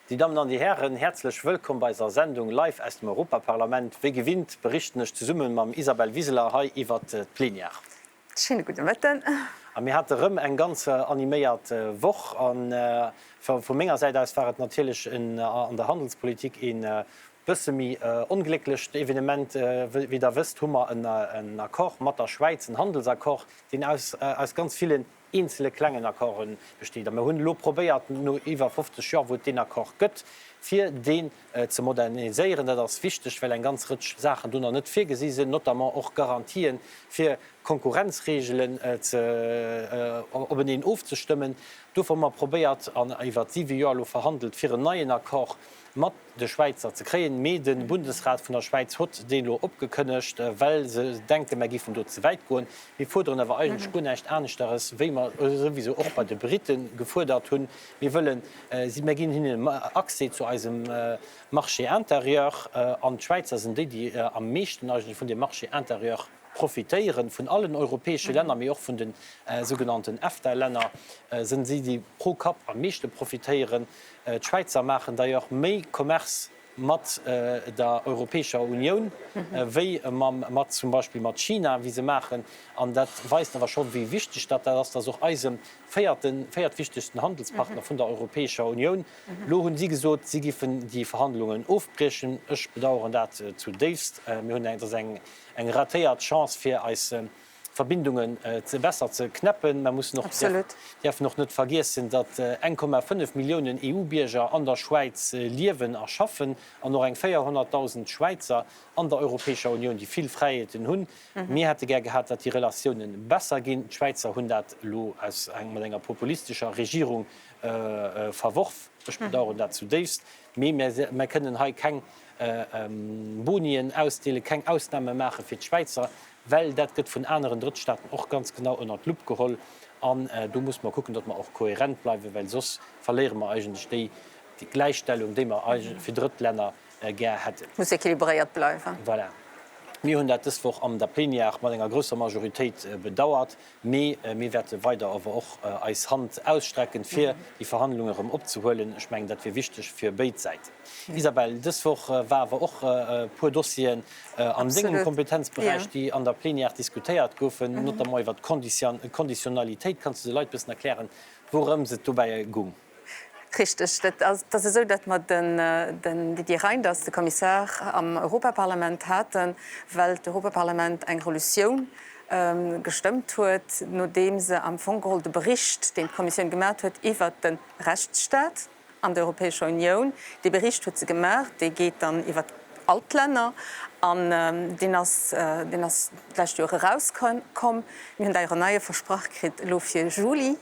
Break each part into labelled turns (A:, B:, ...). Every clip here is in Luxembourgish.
A: Déi Dammen an déi Hären, häerzlech wëllkomm bei eiser Sendung live aus dem Europaparlament. Wéi gewinnt berichten ech zesumme mam Isabel Wiseler hei iwwert d'Plenière.
B: Schéine gudde Mëtten.
A: A mir hate rëm eng ganz animéiert Woch. A vu menger Säit aus war et natierlech an der Handelspolitik ee bësse méi onglécklecht Evenement. Wéi Der wësst, hu mer en Accord mat der Schwäiz, en Handelsaccord, deen aus ganz villen eenzele klengen Accorde besteet. A mir hunn elo probéiert, no iwwer 50 Joer, wou et deen Accord gëtt, fir deen ze moderniséieren. Dat ass wichteg, well eng ganz Rëtsch Saachen do nach net virgesi sinn, notamment och Garantien, fir Konkurrenzregelen ze openeen ofzestëmmen. Dofir hu mer probéiert an iwwer siwe Joer elo verhandelt, fir en neien Accord mat de Schwäizer ze kréien, mee de Bundesrat vun der Schwäiz hott deen elo opgekënnegt, well se denken, mer giffen do ze wäit goen. Mir fuerderen awer eigentlech guer näischt aneschteres, wéi mer souwisou och bei de Brite gefuerdert hunn. Mir wëllen si, mir ginn hinnen Accès zu eisem Marché intérieur, an d'Schwäizer sinn déi, déi am meeschten eigentlech vun deem Marché intérieur profitéieren, vun allen europäesche Länner, mee och vun de sougenannten EFTA-Länner sinn si déi pro Kapp am meeschte profitéieren. D'Schwäizer maachen d'ailleurs méi Commerce mat der Europäescher Unioun wéi mat zum Beispill mat China, wéi se maachen. An dat weist awer scho wéi wichteg dat dat ass, dass och eise véierten, véiertwichtegsten Handelspartner vun der Europäescher Unioun, elo hunn si gesot, si giffen déi Verhandlungen ofbriechen. Ech bedauern dat zudéifst. Mir hunn eng, dat ass eng, eng ratéiert Chance fir eis Verbindungen ze besser ze knäppen. Mer mussen och, däerfen och net vergiessen, datt 1,5 Milliounen EU-Bierger an der Schwäiz liewen a schaffen an och eng 400.000 Schwäizer an der Europäescher Unioun, déi vill Fräiheeten hunn. Mir hätte gär gehat, datt déi Relatiounen besser ginn. D'Schwäizer hunn dat elo aus mat enger populistescher Regierung verworf. Ech bedauern dat zudéifst. Mee mer kënnen hei keng Bonien ausdeelen, keng Ausname maache fir d'Schwäizer. Well dat gëtt vun aneren Drëttstaaten och ganz genau ënnert d'Lupp geholl. An do muss mer kucken, datt mer och kohärent bleiwen, well soss verléiere mer eigentlech déi Gläichstellung, déi mer fir Drëttlänner gär hätten.
B: Muss équilibréiert bleiwen.
A: Voilà. Mir hunn dat dës Woch an der Plénière mat enger grousser Majoritéit bedauert. Mee mir wäerte weider awer och eis Hand ausstrecken, fir déi Verhandlungen erëm opzehuelen. Ech mengen, dat wier wichteg fir béid Säiten. Isabel, dës Woch war awer och e puer Dossieren an dengem Kompetenzberäich, déi an der Plénière diskutéiert goufen, notamment iwwer d'Conditionnalitéit. Kanns du de Leit e bëssen erklären, wourëms et dobäi goung?
B: Richteg. Et ass esou, datt mer den Didier Reynders, de Kommissar am Europaparlament haten, well d'Europaparlament eng Resolutioun gestëmmt huet, nodeem se am Fong geholl de Bericht, deen d'Kommissioun gemaat huet iwwert de Rechtsstaat an der Europäescher Unioun, dee Bericht huet se gemaach, dee geet dann iwwert all d'Länner an deen ass, deen ass d'lescht Joer erauskomm. Mir hunn d'ailleurs en neie versprach kritt elo fir Juli.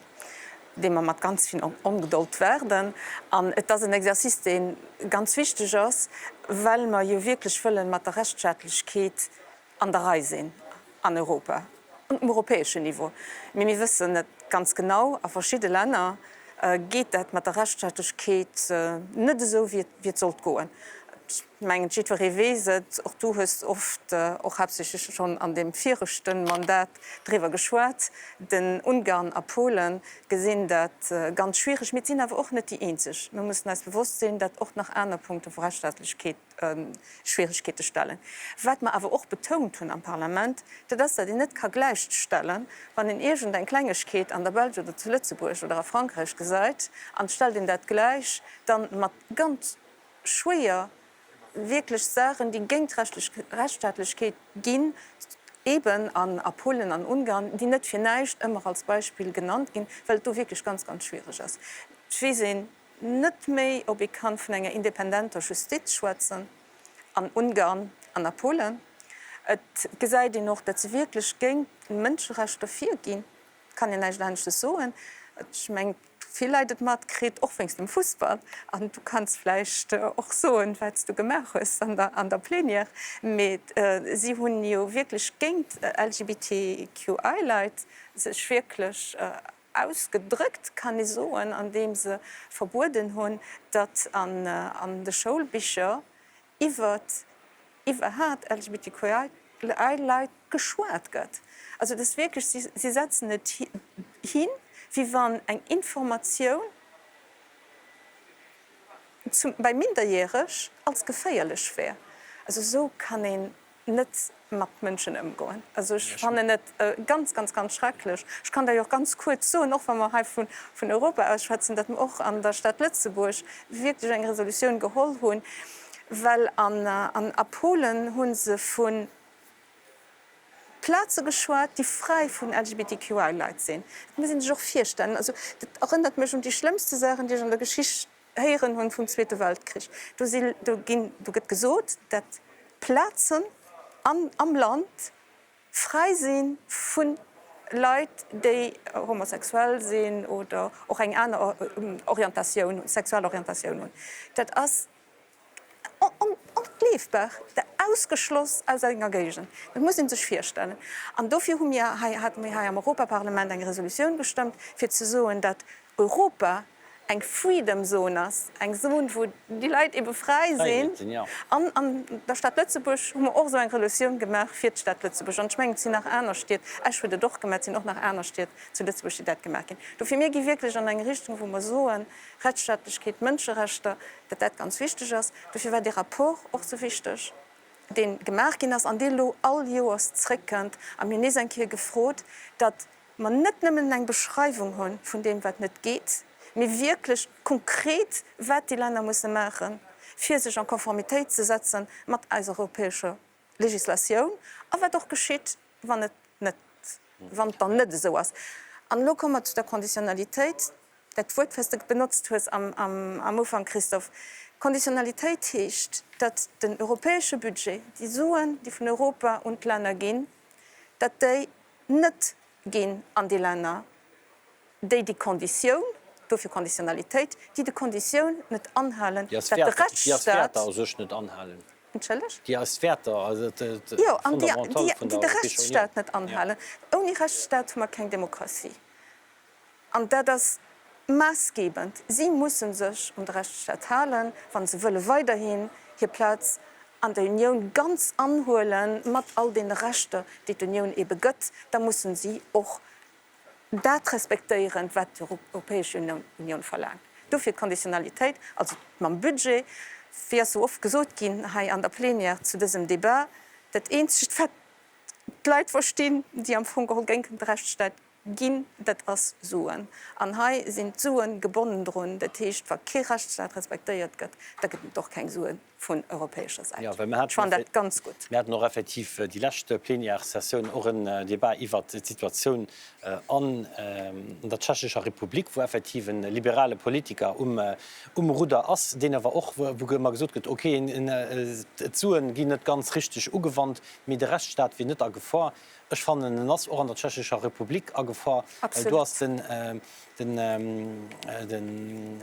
B: dee mer mat ganz vill Ongedold waarden. An et ass en Exercice, dee ganz wichteg ass, well mer jo wierklech wëlle mat der Rechtsstaatlechkeet an der Rei sinn an Europa, um europäeschen Niveau. Mee mir wëssen et ganz genau, a verschidde Länner geet dat mat der Rechtsstaatlechkeet net esou, wéi et sollt goen. Ech mengen, jiddweree weess et, och du hues oft, och haaptsächlech schonn an deem viregte Mandat, driwwer geschwat. Den Ungarn a Polen gesinn dat ganz schwiereg, mee et sinn awer och net déi eenzeg. Mir mussen eis bewosst sinn, datt och nach aner Punkte vu Rechtsstaatlechkeet Schwierigkeete stellen. Wat mer awer och betount hunn am Parlament, dat ass, datt een net ka gläichstellen, wann een iergend eng Klengegkeet an der Belsch oder zu Lëtzebuerg oder a Frankräich gesäit an et stellt een dat gläich dann mat ganz schwéier wierklech Saachen, déi géint d'Rechtsstaatlechkeet ginn, eben an a Polen an Ungarn, déi net fir näischt ëmmer als Beispill genannt ginn, well et do wierklech ganz, ganz schwiereg ass. Et weess een net méi, ob ee kann vun enger independenter Justiz schwätzen an Ungarn an a Polen. Et gesäit een och, datt se wierklech géint d'Mënscherechter virginn. Kann een näischt aneschtes soen. Ech mengen, vill Leit et matkritt, och wéinst dem Fussball. An du kanns vläicht och soen, wat s du gemaach hues an der, an der Plenière. Mee si hunn jo wierklech géint LGBTQI-Leit sech wierklech ausgedrëckt, kann ee soen, andeem se verbueden hunn, datt an, an de Schoulbicher iwwert iwwerhaat LGBTQI-Leit geschwat gëtt. Also et ass wierklech, si setzen et hin, wéi wann eng Informatioun zum, bei Minderjäreg als geféierlech wär. Also esou kann een net mat Mënschen ëmgoen. Also ech fannen et ganz, ganz, ganz schrecklech. Ech kann dat jo och ganz kuerz soen, och wa mer hei vun Europa aus schwätzen, datt mer och an der Stad Lëtzebuerg wierklech eng Resolutioun geholl hunn, well an a Polen hu se vu Plaze geschwat, déi fräi vun LGBTQI-Leit sinn. Dat muss ee sech och virstellen. Also dat erënnert mech un déi schlëmmste Saachen, déi ech an der Geschicht héieren hunn vum Zweete Weltkrich. Do si, do ginn, do gëtt gesot, dat Plazen an am Land fräi si vu Leit, déi homosexuell sinn oder och eng aner Orientatioun hunn, sexuell Orientatioun hunn. Dat ass ongleefbar, ausgeschloss aus enger Géigend. Dat muss ee sech virstellen. An dofir hu mir hei, hate mir hei am Europaparlament eng Resolutioun gestëmmt, fir ze soen, dat Europa eng Freedom Zone ass, eng Zone, wou déi Leit ebe fräi sinn. An an der Stad Lëtzebuerg hu mer och esou eng Resolutioun gemaach fir d'Stad Lëtzebuerg. An ech mengen, et sinn nach aner Stied, Esch huet et och gemaach, et sinn och nach aner Stied zu Lëtzebuerg, déi dat gemaach ginn. Dofir, mir gi wierklech an eng Richtung, wou mer soen, Rechtsstaatlechkeet, Mënscherechter, datt dat ganz wichteg ass. Dofir war dee Rapport och esou wichteg, dee gemaach ginn ass an dee elo all Joers zréckkënnt. A mir hunn nees eng Kéier gefrot, datt mer net nëmmen eng Beschreiwung hu vun deem, wat net geet, mee wierklech konkret, wat déi Länner musse maachen, fir sech en Conformitéit ze setze mat eiser europäescher Législatioun, a wat och geschitt, wann et net, wann et dann net esou ass. An elo komme mer zu der Conditionnalitéit, dat Wuert, wat s de benotzt hues am Ufank, Christophe. Conditionnalitéit heescht, datt den europäesche Budget, déi Suen, déi vun Europa un d'Länner ginn, datt déi net ginn an déi Länner, déi déi Konditioun, dofir Conditionnalitéit, déi de Konditioun net anhalen,
A: dat de Rechtsstaat. Entschëlleg? Déi eis Wäerter, also
B: Jo, an déi, déi de Rechtsstaat net anhalen. Ouni Rechtsstaat hu mer keng Demokratie. An dat ass maassgebend. Si musse sech un de Rechtsstaat halen, wa se wëlle weiderhin hir Plaz an der Unioun ganz anhuelen, mat all deene Rechter, déi d'Unioun eebe gëtt. Da musse si och dat respektéieren, wat d'Europäesch Unioun verlaangt. Dofir d'Konditionalitéit, also mam Budget, wéi ass sou oft gesot ginn hei an der Plénière zu dësem Débat, dat eenzegt, wat d'Leit verstinn, déi am Fong geholl géint de Rechtsstaat Ginn, dat ass Suen. An hei sinn d'Suen gebonnen drun. Dat heescht, wa kee Rechtsstaat respektéiert gëtt, da gëtt et och keng Sue vun europäescher Säit.
A: Ech fannen dat ganz gutt. Mir haten och effektiv déi lescht Plenièressessioun och en Débat iwwert d'Situatioun an der Tschechescher Republik, wou effektiv e liberale Politiker um Rudder ass, deen awer och, wou ëmmer gesot gëtt, okay, d'Suen ginn net ganz richteg ugewannt, mee de Rechtsstaat wier net a Gefor. Ech fannen, en ass och an der Tschechescher Republik a Gefor, well do ass den, den, den,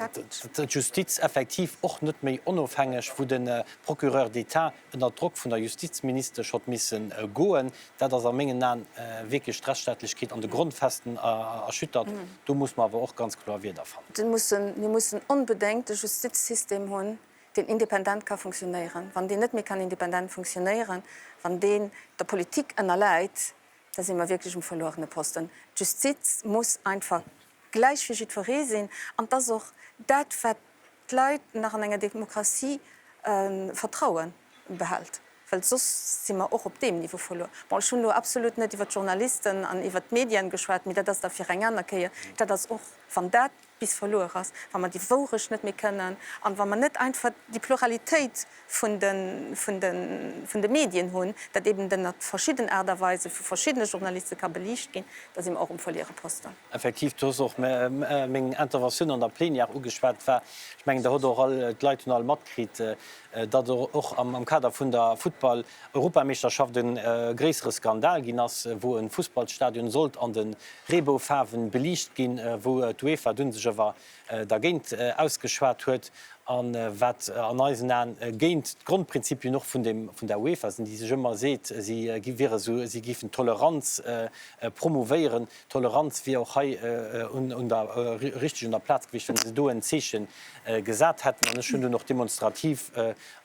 A: d'Justiz effektiv och net méi onofhängeg, wou de Procureur d'État ënner Drock vun der Justizministesch hott misse goen. Dat ass a mengen Aen wierklech d'Rechtsstaatlechkeet an de Grondfesten erschüttert. Do muss mer awer och ganz kloer Wierder
B: fannen. Mir mussen onbedéngt e Justizsystem hunn, deen independent ka funktionéieren. Wann deen net méi kann independent funktionéieren, wann deen der Politik ënnerläit, da si mer wierklech um verluerene Posten. D'Justiz muss einfach gläich fir jiddweree sinn an et ass och dat, wat d'Leit nach an enger Demokratie Vertraue behält, well soss si mer och op deem Niveau verluer. Bon, ech hunn elo absolut net iwwer d'Journalisten an iwwer d'Medien geschwat, mee dat ass da fir eng aner Kéier. Dat ass och, wann dat bis verluer ass, wa mer déi Wourecht net méi kënnen an wa mer net einfach déi Pluralitéit vun de, vun de, vun de Medien hunn, dat eben ënnert verschidden Aart a Weise vu verschiddene Journaliste ka beliicht ginn, da si mer och um Verliereposten.
A: Effektiv, du hues och meng Interventioun an der Plénière ugeschwat. War, ech mengen, der hutt och all, d'Leit hunn all matkritt, datt och am Kader vun der Futtball-Europameeschterschaft e gréissere Skandal ginn ass, wou e Fussballstadion sollt an de Reeboufaarwen beliicht ginn, wou d'UEFA dunn sech awer dergéint ausgeschwat huet a wat an eisen Aen géint d'Grondprinzipien och vun dem vun der UEFA sinn, déi sech ëmmer seet, si wiere sou, si géifen d'Toleranz promouvéieren. Toleranz wier och hei un un der richteg un der Plaz gewiescht, wann se do en Zeeche gesat hätten. An ech hunn dunn och demonstrativ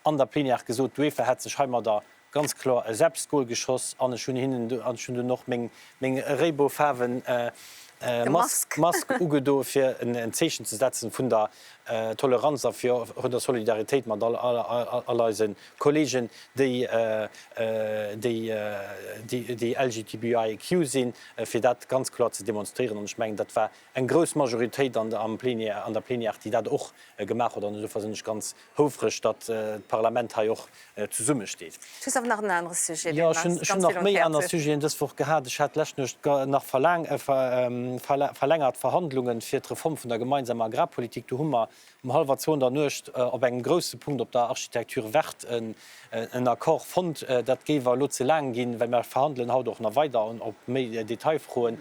A: an der Plenière gesot, d'UEFA hätt sech heimadder Ganz kloer e Selbstgol geschoss an ech hunn hinnen, an ech hunn dunn och meng, meng Réiboufaarwen. Mask ugedo fir en Zeechen ze setzen vun der Toleranz a vun der Solidaritéit mat all eise Kollegen, déi LGTBIQ sinn, fir dat ganz kloer ze demonstréieren. An ech mengen, dat war eng grouss Majoritéit an der Plenière, déi dat och gemaach huet. An esou sinn ech ganz houfreg, datt d'Parlament hei och zesummesteet.
B: Du hues awer nach en anere Sujet,
A: deen eis ganz vill un d'Häerz geet. Jo, ech hunn nach méi aner Sujeten dës Woch gehat. Ech hat d'lescht Nuecht nach verlängert Verhandlungen fir d'Reform vun der gemeinsamer Agrarpolitik. Do hu mer um hallwer zwou an der Nuecht op engem grousse Punkt op der Architecture verte en Accord fonnt. Dat géif awer elo ze laang ginn, well mer verhandelen haut och nach weider op méi Detailfroen.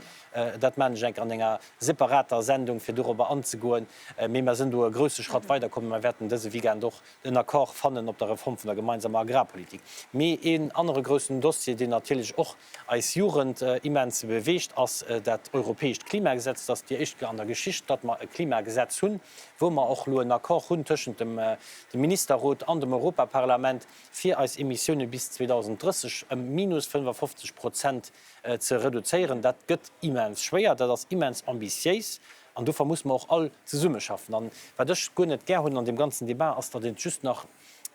A: Dat maachen ech enk an enger separater Sendung, fir dorobber anzegoen. Mee mer sinn do e grousse Schratt weiderkomm. Mer wäerten dëse Weekend och en Accord fannen op der Reform vun der gemeinsamer Agrarpolitik. Mee een anere groussen Dossier, deen natierlech och eis Jugend immens beweegt, ass dat europäescht Klimagesetz. Dat ass déi éischt Kéier an der Geschicht, datt mer e Klimagesetz hunn, wou mer och elo en Accord hunn tëschent dem Ministerrot an dem Europaparlament, fir eis Emissioune bis 2030 ëm minus 55 Prozent ze reduzéieren. Dat gëtt immens schwéier, dat ass immens ambitiéis an dofir musse mer och all zesummeschaffen. An wat ech guer net gär hunn an deem ganzen Débat, ass, datt et just nach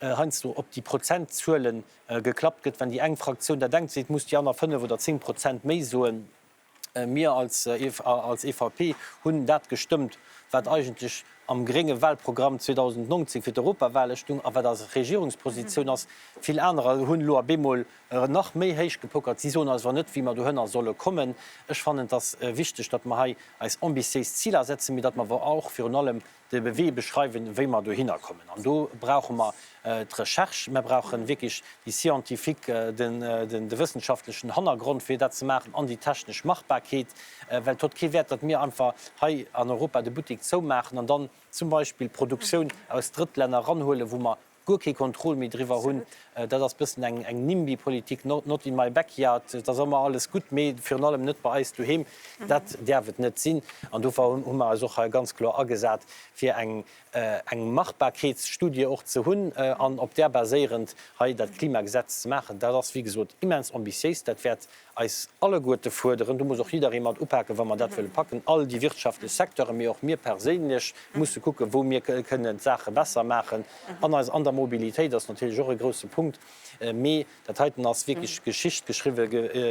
A: heiansdo op déi Prozentzuele geklappt gëtt. Wenn déi eng Fraktioun dat engt seet, muss déi aner 5 oder 10 Prozent méi soen. Mir als EVP hunn dat gestëmmt, wat eigentlech am grénge Wahlprogramm 2019 fir d'Europawale stung a wat eis Regierungspositioun ass. Vill anerer hunn elo a bemol nach méi héich gepokert. Si soen eis awer net, wéi mer dohënner solle kommen. Ech fannen, et ass wichteg, datt mer hei eis ambitiéis Ziler setzen, mee datt mer awer och virun allem de Wee beschreiwen, wéi mer dohinner kommen. An do brauche mer d'Recherche, mer brauche wierklech déi scientifique, de wëssenschaftlechen Hannergrond, fir dat ze maachen, an déi technesch Machbarkeet, well et huet kee Wäert, datt mir einfach hei an Europa de Buttek zoumaachen an dann zum Beispill Produktioun aus Drëttlänner eranhuelen, wou mer guer kee Contrôle méi driwwer hunn. Dat ass bëssen eng eng NIMBY-Politik, not in my backyard, et ass ëmmer alles gutt, mee virun allem net bei eis doheem. Dat däerf et net sinn. An dofir hu mer eis och hei ganz kloer agesat, fir eng eng Machbarkeetsstudie och ze hunn an op där baséierend hei dat Klimagesetz ze maachen. Dat ass, wéi gesot, immens ambitiéis. Dat wäert eis alleguerte fuerderen, do muss och jidderee mat upaken, wa mer dat wëlle packen, all déi wirtschaftlech Secteuren, mee och mir perséinlech musse kucken, wou mir kënnen d'Saache besser maachen. An eis, an der Mobilitéit ass natierlech och e grouse Punkt. Mee dat heiten ass wierklech Geschicht geschriwwe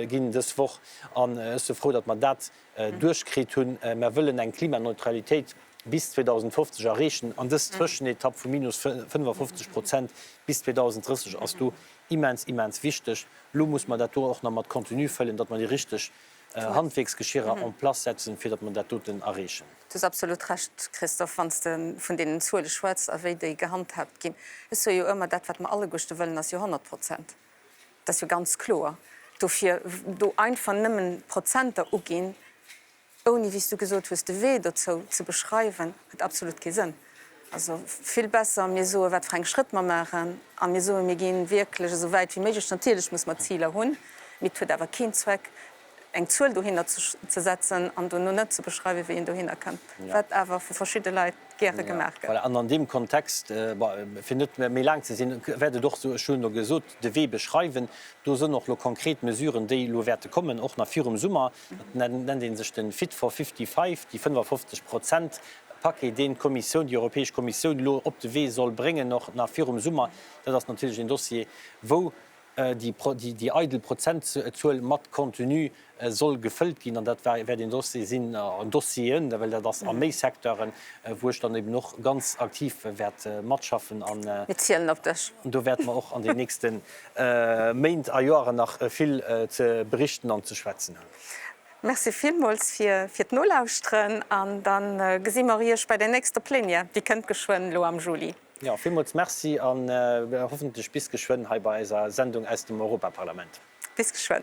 A: ginn dës Woch an ech si frou, datt mer dat duerchkritt hunn. Mer wëllen eng Klimaneutralitéit bis 2050 erreechen an dës Zwëschenetapp vu minus 55 Prozent bis 2030 ass do immens, immens wichteg. Elo muss mer dat do och nach mat Contenu fëllen, datt mer déi richteg Handwierksgeschierer en place setzen, fir datt mer dat doten erreechen.
B: Du hues absolut Recht, Christophe, wann s de vun deenen Zuele schwätz a wéi déi gehandhaabt ginn. Ech soe jo ëmmer, dat wat mer alleguerste wëllen, ass jo 100 Prozent. Dat ass jo ganz kloer. Dofir do einfach nëmmen Prozenter uginn, ouni, wéi s du gesot hues, de Wee dozou ze beschreiwen, huet absolut kee Sënn. Also vill besser, mir soe wat fir eng Schrëtt mer maachen a mir soe mir gi wierklech esou wäit wéi méiglech. Natierlech muss mer Ziler hunn, mee et huet awer keen Zweck, eng Zuel dohinner ze setzen an dono net ze beschreiwen, wéi een dohinner kënnt, wat awer vu verschidde Leit gäre gemaach gëtt.
A: Voilà, an an deem Kontext, bon, fir net méi laang ze sinn, wäert et och, ech hunn elo gesot, de Wee beschreiwen. Do sënn och elo konkret Mesuren, déi elo wäerte kommen, och nach virum Summer. Dat nennt ee sech de Fit for 55, déi 55 Prozent Paquet, deen d'Kommissioun, déi Europäesch Kommissioun elo op de Wee soll bréngen, och nach virum Summer. Dat ass natierlech een Dossier, wou déi eidel Prozentzuel mat Contenu soll gefëllt ginn. An dat wäert een Dossier sinn, Dossieren, well dat ass a méi Secteuren, wou ech dann eben och ganz aktiv wäert matschaffen. An
B: Mir zielen op dech.
A: do wäerte mer och an den nächste Méint a Joeren nach vill ze berichten an ze schwätzen hunn.
B: Merci villmools fir d'Nolauschteren an da gesi mer Iech bei der nächster Plenière, déi kënnt geschwënn elo am Juli.
A: Jo, villmools Merci an hoffentlech bis geschwënn hei bei eiser Sendung aus dem Europaparlament.
B: Bis geschwënn.